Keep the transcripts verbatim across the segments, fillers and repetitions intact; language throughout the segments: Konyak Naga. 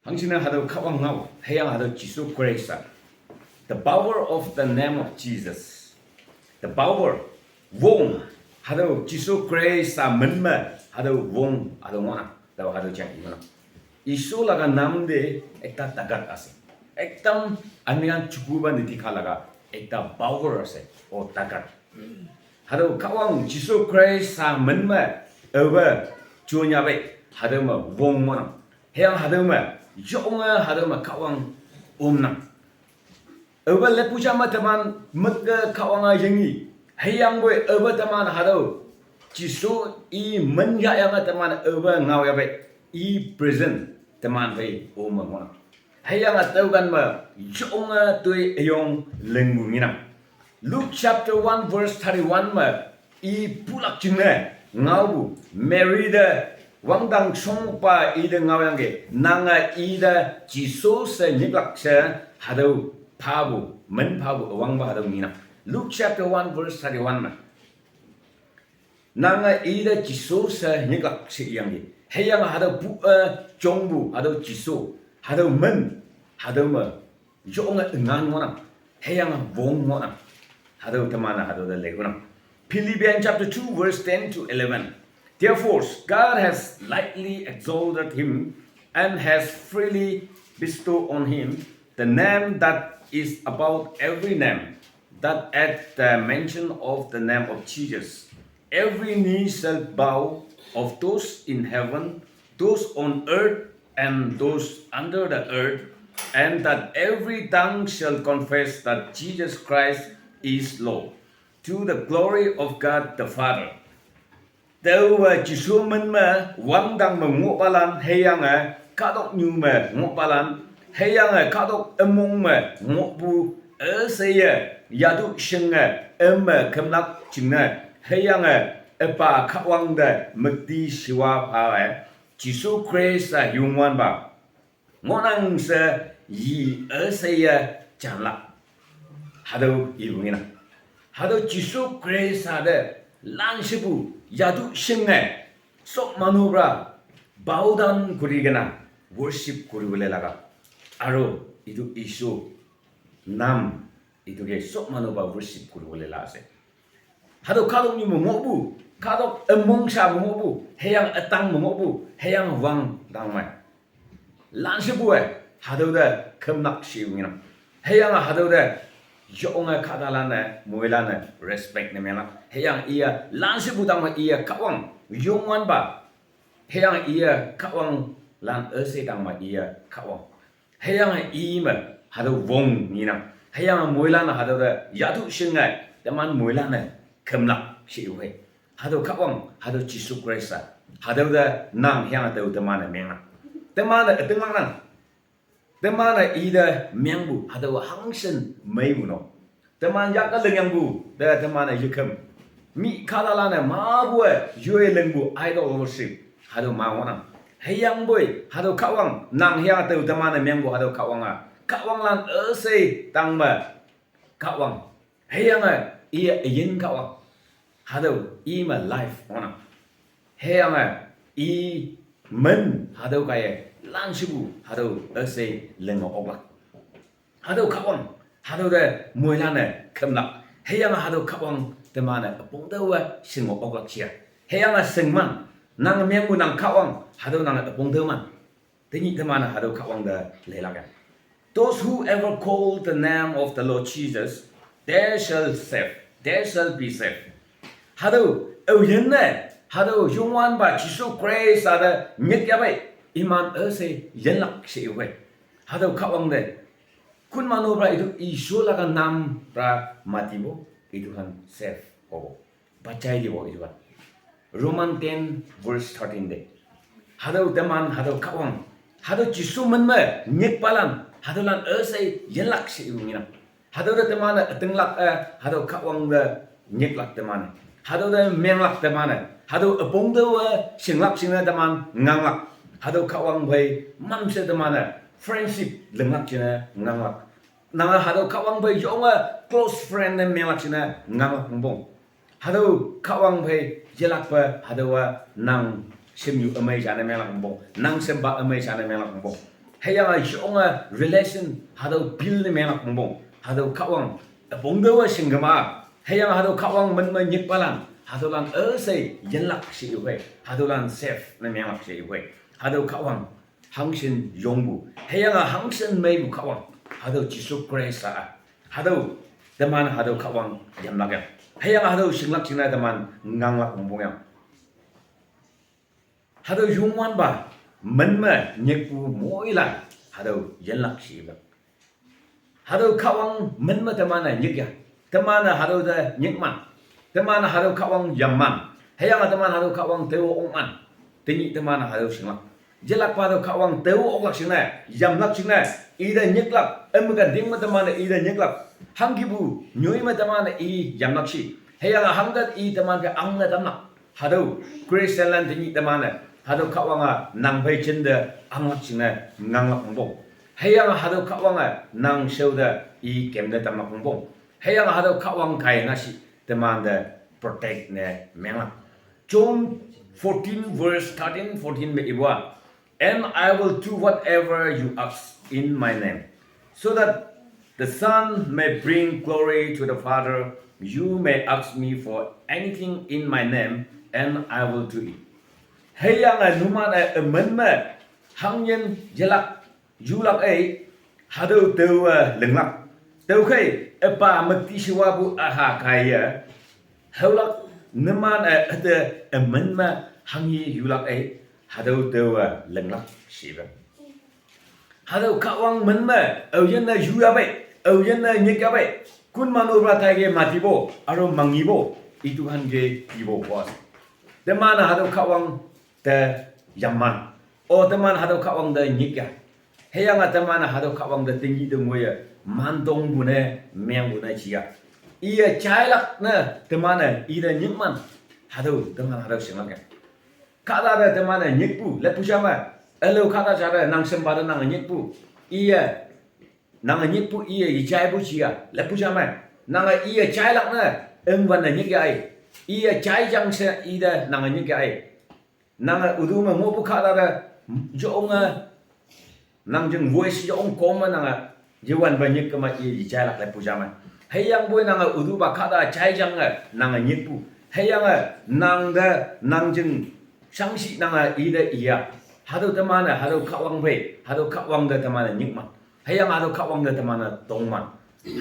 Ancina hatüo Kahwang ngao, hüyange hatüo Jesu Christ a. The power of the name of Jesus. The power, wong, hatüo Jesu Christ a min me, hatüo wong, hatüo ngohnang, tao hatüo jang ngohnang. Jesu laga naam te ekta takat ase. Ekdam ami khan chukuba niti kha laga ekta power ase, o takat. Hatüo Kahwang Jesu Christ a min me, aope, chunya pe, hatüo me wong ngohnang. Hüyange hatüo me, yonge hatüo me Kahwang omnang. Aope lepu ja me teman meke Kahwang a yingi. Hüyangpoi aope teman hatüo Jesu i min yahyange teman aope ngao yahpei, i present teman phei ome ngohnang. Hüyange tüokan me yonge toi üyong lingpu ngenang. Luke chapter one verse thirty-one me i pulak jingne ngaopu Mary te wangdang shongpa ite ngaoyangki, nange ite Jesu she nyiklak she hatüo phapu, min phapu üwangpa hatüo ngenang. Luke chapter one verse thirty-one me. Nange ite Jesu she nyiklak she iyangki. Hüyange hatüo pu-e jongpu hatüo Jesu, hatüo min, hatüo me yonge üngan ngohnang, hüyange wong ngohnang. Hatüo teman-e hatüo te lei ngohnang. Philippians chapter two verse ten to eleven. Therefore, God has lightly exalted him and has freely bestowed on him the name that is above every name, that at the mention of the name of Jesus, every knee shall bow, of those in heaven, those on earth, and those under the earth, and that every tongue shall confess that Jesus Christ is Lord, to the glory of God the Father. Taowe Jesu min me wangdang me ngohpalan hüyange kahtoknyu me ngohpalan, hüyange kahtok ümong me ngohpu üsheiye yatu shinge üme kümlak jingne, hüyange üpa Kahwang te müktishiwa phae, Jesu Khrista Youngwanpa ngohnang she yi üsheiye janlak. Hatüo ipu ngenang. Hatüo Jesu Khrista te lanshepu yatu shinge sob manu pra bow down kuri kena worship kuribole laga. Aru itu Jesu naam itu ke sob manu pra worship kuribole la ase. Hatüo kahtoknyu me ngohpu, kahtok ümong sha me ngohpu, hüyange ütang me ngohpu, hüyange wangdang me lanshepu-e, hatüo te kümlak she ngenang. Hüyange hatüo te yonge kahtalan-e, moilan-e respect ne menglak. Hüyange iye lanshepu tangme iye Kahwang, Youngwanpa. Hüyange iye Kahwanglan üshei tangme iye Kahwang. Hüyange i me hatüo wong ngenang. Hüyange moilan-e hatüo te yatu shinge teman moilan-e kümlak she iwe. Hatüo Kahwang, hatüo Jesu Khrista, hatüo te nang hüyange tao teman-e mengnang. Teman-e ütinglaknang. Teman-e ite mengpu hatüo hangshin meipu no. Teman yak-e lingyangpu te teman-e yeküm. Mi kahtalan-e mapu-e yoi lingpu idol worship, hatüo ma ngohnang. Hüyangpoi hatüo Kahwang, nang hüyange tao teman-e mengpu hatüo Kahwang-a, Kahwanglan üshei tangme Kahwang, hüyange iye üyin Kahwang. Hatüo i me life ngohnang. Hüyange i min hatüo kaiye lanshepu hatüo üshei linge oklak. Hatüo Kahwang, hatüo te moilan-e kümlak. Hüyange hatüo Kahwang teman-e üpong taowe shinge oklak jia. Hüyange shingman, nang mengpu nang Kahwang, hatüo nange üpong taoman. Tenyih teman-e hatüo Kahwang te leilak yang. Those who ever call the name of the Lord Jesus, they shall save, they shall be saved. Hatüo aoyinne, hatüo Youngwanpa Jesu Khrista te nyik yahpei, iman üshei yinlak she iwe. Hatüo Kahwang te, kunmanu pra itu Jesu laga naam pra matipu, itu khan save hobo. Bachai dibo itu khan. Roman ten verse thirteen te. Hatüo teman, hatüo Kahwang, hatüo Jesu min me nyikpalan, hatüolan üshei yinlak she ipu ngenang. Hatüo te teman-e ütinglak-e, hatüo Kahwang te nyiklak teman-e. Hatüo te menglak teman-e. Hatüo üpong taowe shinglak jingne teman nganglak. Hatüo Kahwang phei mamshe teman-e friendship linglak jingne nganglak. Nange hatüo Kahwang phei yonge close friend ne menglak jingne nganglak pongpong. Hatüo Kahwang phei yelakpe hatüowa nang shimnyu ümei jane menglak pongpong. Nang shimpa ümei jane menglak pongpong. Hüyange yonge relation hatüo build ne menglak pongpong. Hatüo Kahwang üpong taowe shinggema. Hüyange hatüo Kahwang min me nyikpalan, hatüolan üshei yinlak she iwei. Hatüolan safe ne menglak she iwei. Hatüo Kahwang hangshin yongpu, hüyange hangshin meipu Kahwang, hatüo Jesu Khrista-a. Hatüo teman hatüo Kahwang yamlak yang. Hüyange hatüo shinglak jingne teman nganglak wongpong yang. Hatüo Youngwanpa min me nyikpu moilan, hatüo yinlak she iwei. Hatüo Kahwang min me teman-e nyik ya. Teman-e hatüo te nyikman. Teman-e hatüo Kahwang yamman. Hüyange teman hatüo Kahwang tao okman. Tenyih teman hatüo shinglak. Yelakpa hatüo Kahwang tao oklak jingne, yamlak jingne, ite nyiklak, ümeken ting me teman-e ite nyiklak. Hangkipu nyoi me teman-e i yamlak shi. Hüyange hangke i teman phei angne tamlak. Hatüo Christianlan tenyih teman-e hatüo Kahwang-a nang phei jinte anglak jingne nganglak wongpong. Hüyange hatüo Kahwange nang shao te i kemte tamlak wongpong. Hüyange hatüo Kahwang kai na shi temante protect ne menglak. John fourteen verse thirteen, fourteen me ipu-a, "And I will do whatever you ask in my name, so that the Son may bring glory to the Father. You may ask me for anything in my name, and I will do it." Hüyange numan-e ümin me hangyin yelak, yulak ei, hatüo taowe linglak. Tüokhei, Üpa müktishiwapu üha kaiye, haolak, numan-e üte ümin me hanghe yulak ei, hatüo taowe linglak shipe. Hatüo Kahwang min me, aoyinne yu yapei, aoyinne nyik yapei, kun mano pra taike matipo, aro mangipo, ituhan ke ipo kos. Teman hatüo Kahwang te yamman. O teman hatüo Kahwang te nyik ya. Hüyange teman hatüo Kahwang te tenyih te ngoiye, mantongpu ne, mengpu ne jiya. Iye jailak ne, teman-e ite nyikman. Hatüo teman hatüo shinglak ya. Kahta te teman-e nyikpu leppu ja me, ülao kahta ja te nang shempa te nange nyikpu, iye, nange nyikpu iye yejaipu jiya leppu ja me. Nange iye jailak ne, üngwan ne nyik ya ei. Iye jaijang she ite nange nyik ya ei. Nange üdu me ngohpu kahta te, yonge, nang jing voice yong kome nange, yewanpe nyik kema i yejailak leppu ja me. Hüyangpoi nange üdupa kahta jaijange nange nyikpu. Hüyange nang te, nang jing shangshih nange ite iya. Hatüo teman-e hatüo Kahwang phei, hatüo Kahwang te teman-e nyikman. Hüyange hatüo Kahwang te teman-e tongman.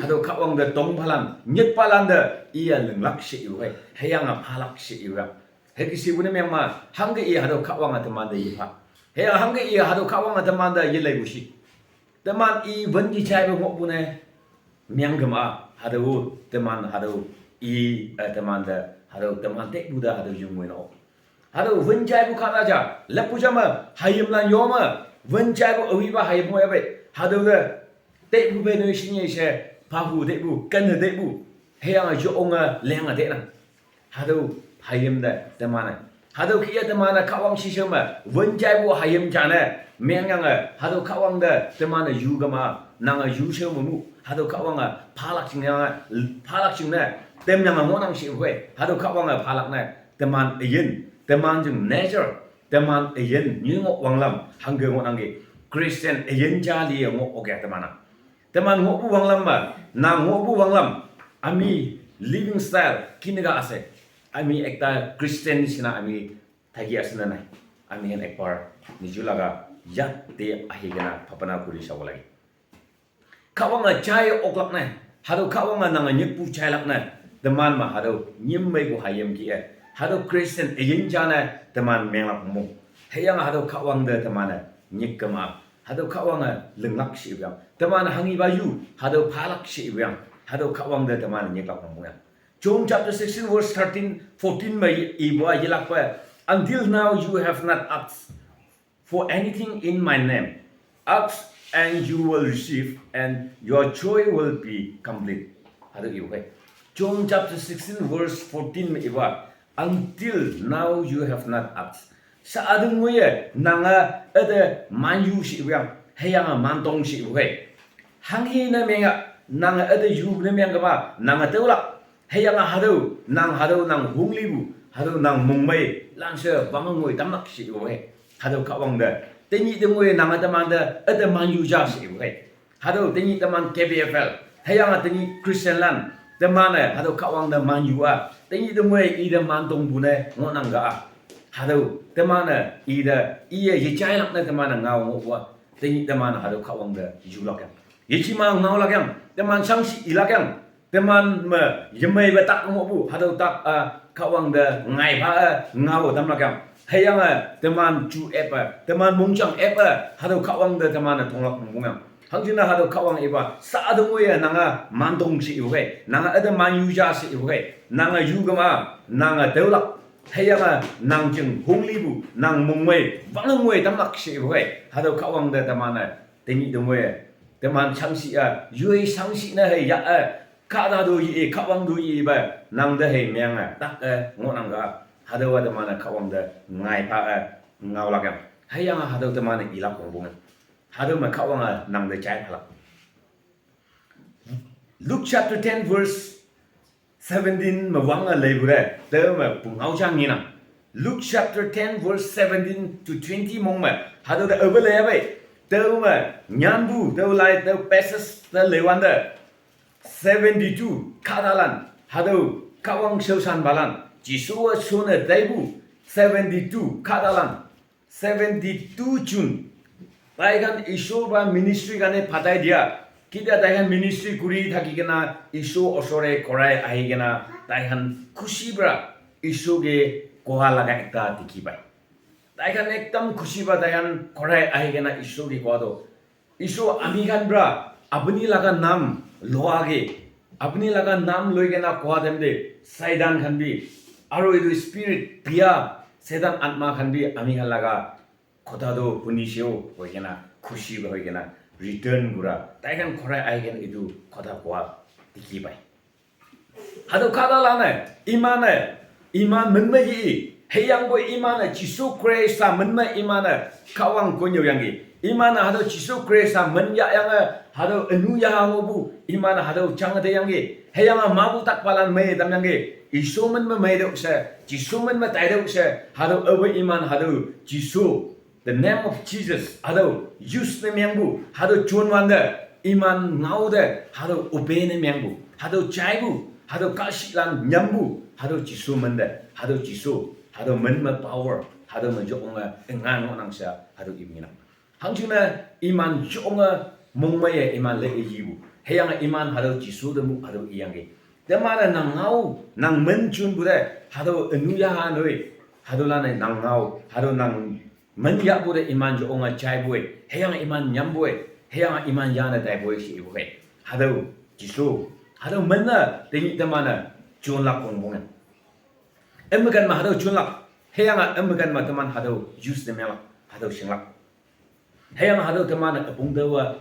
Hatüo Kahwang te tongpalan, nyikpalan te iye linglak she iwei. Hüyange phalak she iwei. Hüke shipu ne mengma, hangke i hatüo Kahwange temante yepha. Hüyange hangke i hatüo Kahwange temante yeleipu shi. Teman i wünji jaipe ngohpu ne, mengkema, hatüo teman hatüo i, eh, temante, hatüo teman tepu te hatüo yungwei no. Hatüo wün jaipu kahta ja leppu ja me, hayimlan yo me, wün jaipu awipa hayim mo yape, hatüo te tepu pe ne shinye she, papu tepu, kenne tepu, hüyange yonge lenge tenang. Hatüo hayim te teman-e, hatüo kih-e teman-e Kahwang shishao me wün jaipu hayim ja ne mengyange, hatüo Kahwang te teman-e yu kema, nange yu shao me mu, hatüo Kahwange phalak jingyange, phalak jingne, temyange ngohnang she iwei, hatüo Kahwange phalak ne, teman üyin, teman jing nature, teman üyin nyi ngoh wanglam hangke ngohnangki, Christian üyin ja liye ngoh oke teman-a. Teman ngohpu wanglam me, nang ngohpu wanglam, ami living style kineka ase, ami ekta Christian nisina ami thaki ase na nai, ami khan ekbar nijor laga yat te ahi kena bhabna kuri sabo lage. Kahwange jai oklak ne, hatüo Kahwange nange nyikpu jailak ne, teman me hatüo nyim meipu hayim kih-e, hatüo Christian üyin ja ne teman menglak mo. Hüyange hatüo Kahwang te teman-e nyik kema, hatüo Kahwange linglak she iwang. Teman hanghipa yu, hatüo phalak she iwang. Hatüo Kahwang te teman nyiklak mo yang. John chapter sixteen verse thirteen, fourteen me ipu-a yelakpe, "Until now you have not asked for anything in my name. Ask and you will receive, and your joy will be complete." Hatüo iwei. John chapter sixteen verse fourteen me ipu-a, "Until now you have not asked." Sa üte ngoiye, nange üte manyu she iwang, hüyange mantong she iwei. Hanghe ne mengya, nange üte yu ne mengkema, nange taolak. Hüyange hatüo, nang hatüo nang honglipu, hatüo nang mongmei, lanshe wange ngoi tamlak she iwei. Hatüo Kahwang te Tenyih tengoi nange temante üte man yu ja she ipu khei. Hatüo tenyih teman K B F L, hüyange tenyih Christian lan, teman-e hatüo Kahwang te man yu-a, tenyih tengoi ite man tongpu ne ngohnang ka-a. Hatüo teman-e ite, iye yejailak ne teman-e ngao ngohpu-a, tenyih teman hatüo Kahwang te yulak yang, yejema ngaolak yang, teman shangshih ilak yang, teman me yemeipe tak ngohpu hatüo tak-a Kahwang te ngaipha-e ngao tamlak yang. Hüyange teman ju epe, teman mongjang epe, hatüo Kahwang te teman-e tonglak pongpong yang. Hangjingne hatüo Kahwang ipa, sa tengoi-e nange man tong she ipu khei, nange üte man yu ja she ipu khei, nange yu kema, nange tüolak. Hüyange nang jing honglipu, nang mongmei wange ngoi tamlak she ipu khei, hatüo Kahwang te teman-e tenyih tengoi-e, teman shangshih-a, yoi shangshih ne hei ya-e, kahta to ye, Kahwang to yepe, nang te hei menge tak-e ngohnang ka. Hatüowa teman-e Kahwang te ngaipha-e ngaolak yang. Hüyange hatüo teman-e ilak pongpong yang. Hatüo me Kahwange nang te jaiphalak. Luke chapter ten verse seventeen me wange leipu te, tüome pungao ja ngenang. Luke chapter ten verse seventeen to twenty mong me, hatüo te aope leiya pei. Tüome nyanpu tüo lai tüo passage te leiwante, seventy-two kahtalan, hatüo Kahwang shaoshanpalan, Jesuwa shonne taipu seventy-two kahtalan, seventy-two jun, taikhan Ishwar pa ministry karone patai dia. Ketia taikhan ministry kuri thaki kena Ishwar osore korai ahi kena, taikhan khushi para Ishwar ke koa laga ekta dikhi pai. Taikhan ekdam khushi para taikhan korai ahi kena Ishwar ke koa to, Ishwar, amikhan para apuni laga naam loa ke, apuni laga naam loi kena koa time te, Satan khan bi, aru etu spirit biya, Satan atma khan bi amikhan laga kotha to huniseo koi kena, khushi hoi kena, return kura, taikhan korai ahi kena etu kotha koa dikhi pai. Hatüo kahtalan-e, iman-e, iman min me yi, hüyangpoi iman-e Jesu Khrista min me iman-e Kahwang konnyüo yangki. Iman-e hatüo Jesu Khrista min yahyange, hatüo ünu yaha ngohpu, iman-e hatüo jange teyangki. Hüyange mapu takpalan mei tamyangki. Jesu min me meitüoh she, Jesu min me taitüoh she, hatüo aope iman hatüo Jesu, the name of Jesus, hatüo use ne mengpu, hatüo jonwante, iman ngao te, hatüo obey ne mengpu, hatüo jaipu, hatüo kahshihlan nyampu, hatüo Jesu min te, hatüo Jesu, hatüo min me power, hatüo me yonge, engan ngohnang she, hatüo iminang. Hangjingne iman yonge mongmeiye iman le iyipu. Hüyange iman hatüo Jesu te mu hatüo iyangki. Teman-e nang ngao, nang min jonpu te, hatüo ünu yaha noi, hatüolan-e nang ngao, hatüo nang min yahpu te iman yonge jaipu-e, hüyange iman nyampu-e, hüyange iman yane taipu-e she ipu khei. Hatüo Jesu, hatüo min-e tenyih teman-e jonlak pongpong yang. Ümeken me hatüo jonlak, hüyange ümeken me teman hatüo use ne menglak, hatüo shinglak. Hüyange hatüo teman-e üpong taowa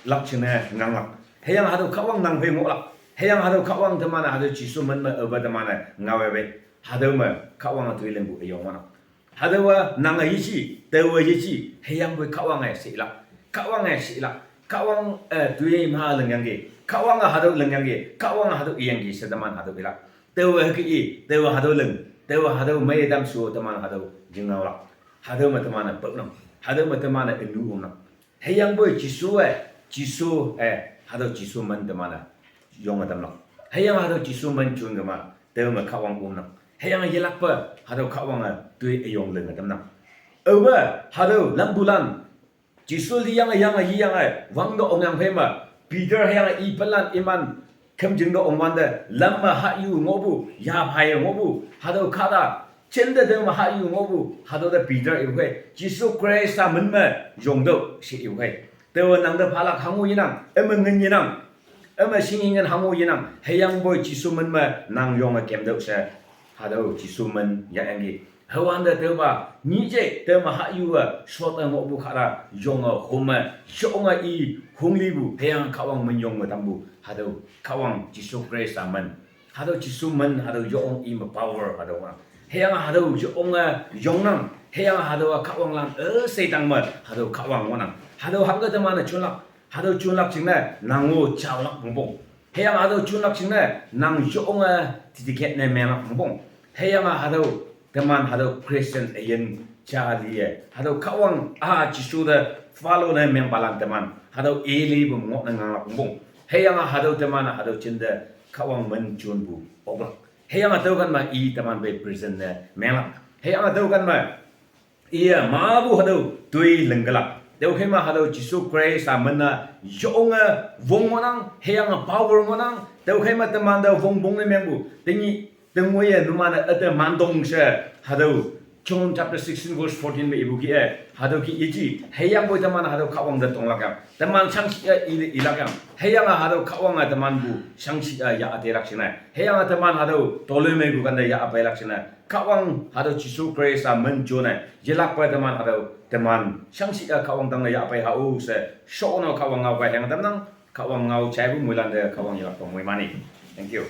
lak jingne nganglak. Hüyange hatüo Kahwang nang phei ngohlak. Hüyange hatüo Kahwang teman-e hatüo Jesu min me aope teman-e ngaowe pei. Hatüo me Kahwange toi lingpu üyong ngohnang. Hatüowa nange yeji, taowe yeji, hüyangpoi Kahwange she ilak. Kahwange she ilak. Kahwang, eh, toi ma lingyangki. Kahwange hatüo lingyangki. Kahwange hatüo iyangki she teman hatüo ilak. Taowe hüke i, taowe hatüo ling, taowe hatüo meiye tam shu teman hatüo jingnaolak. Hatüo me teman-e paonang. Hatüo me teman-e ünu omnang. Hüyangpoi Jesu-e, Jesu-e, hatüo Jesu min teman-e yonge tamnang. Hüyange hatüo Jesu min jon kema, taome Kahwang omnang. Hüyange yelakpe, hatüo Kahwange toi üyong linge tamnang. Aope, hatüo lampulan, Jesu liyange yange yiyange wangte ongyang phei me, Peter hüyange ipalan iman khümjing te ongwante, lam me hahyu ngohpu, yaphaiye ngohpu, hatüo kahta, jinte teme hahyu ngohpu, hatüo te Peter ipu khei, Jesu Khrista min me yongtüoh she ipu khei. Taowe nangte phalak hango yenang, üme ngin yenang, üme shing ingen hango yenang, hüyangpoi Jesu min me nang yonge kemtüoh she, hatüo Jesu min yahyangki. Hüwante taopa, nyih je, teme hahyu-e, shot-e ngohpu kahta, yonge home, yonge i, honglipu, hüyange Kahwang min yonge tampu, hatüo Kahwang Jesu Khrista min. Hatüo Jesu min, hatüo yong i me power, hatüo ngohnang. Hüyange hatüo yonge yongnang, hüyange hatüowa Kahwanglan üshei tang me, hatüo Kahwang ngohnang. Hatüo hangke teman-e jonlak, hatüo jonlak jingne, nang-o jaolak pongpong. Hüyange hatüo jonlak jingne, nang yonge dedicate ne menglak pongpong. Hüyange hatüo, teman hatüo Christian üyin Jali e. Hatüo Kahwang a Jesu te follow ne mengpalan teman. Hatüo i lipu ngohne nganglak ongpong. Hüyange hatüo teman hatüo jinte Kahwang men jonpu oklak. Hüyange tüokan me i teman phei present ne menglak. Hüyange tüokan me iye mapu hatüo toi lingkelak. Tüokhei me hatüo Jesu Khrista men-a yonge wong ngohnang, hüyange power ngohnang. Tüokhei me teman te wongpong ne mengpu. Tenyih, tengwoiye numan-e üte mantong she hatüo John chapter sixteen verse fourteen me ipu kih-e, hatüo kih yeji, hüyangpoi teman hatüo Kahwang te tonglak yang. Teman shangshih-e i, ilak yang. Hüyange hatüo Kahwange temanpu shangshih-e yah telak jingne. Hüyange teman hatüo toloimeipu kante yah peilak jingne. Kahwang hatüo Jesu Khrista men jone yelakpe teman hatüo teman shangshih-e Kahwang tangte yah pei hao she shono Kahwang ngao pei hang tamnang. Kahwang ngao jaipu moilante Kahwang yelakpe moimani. Thank you.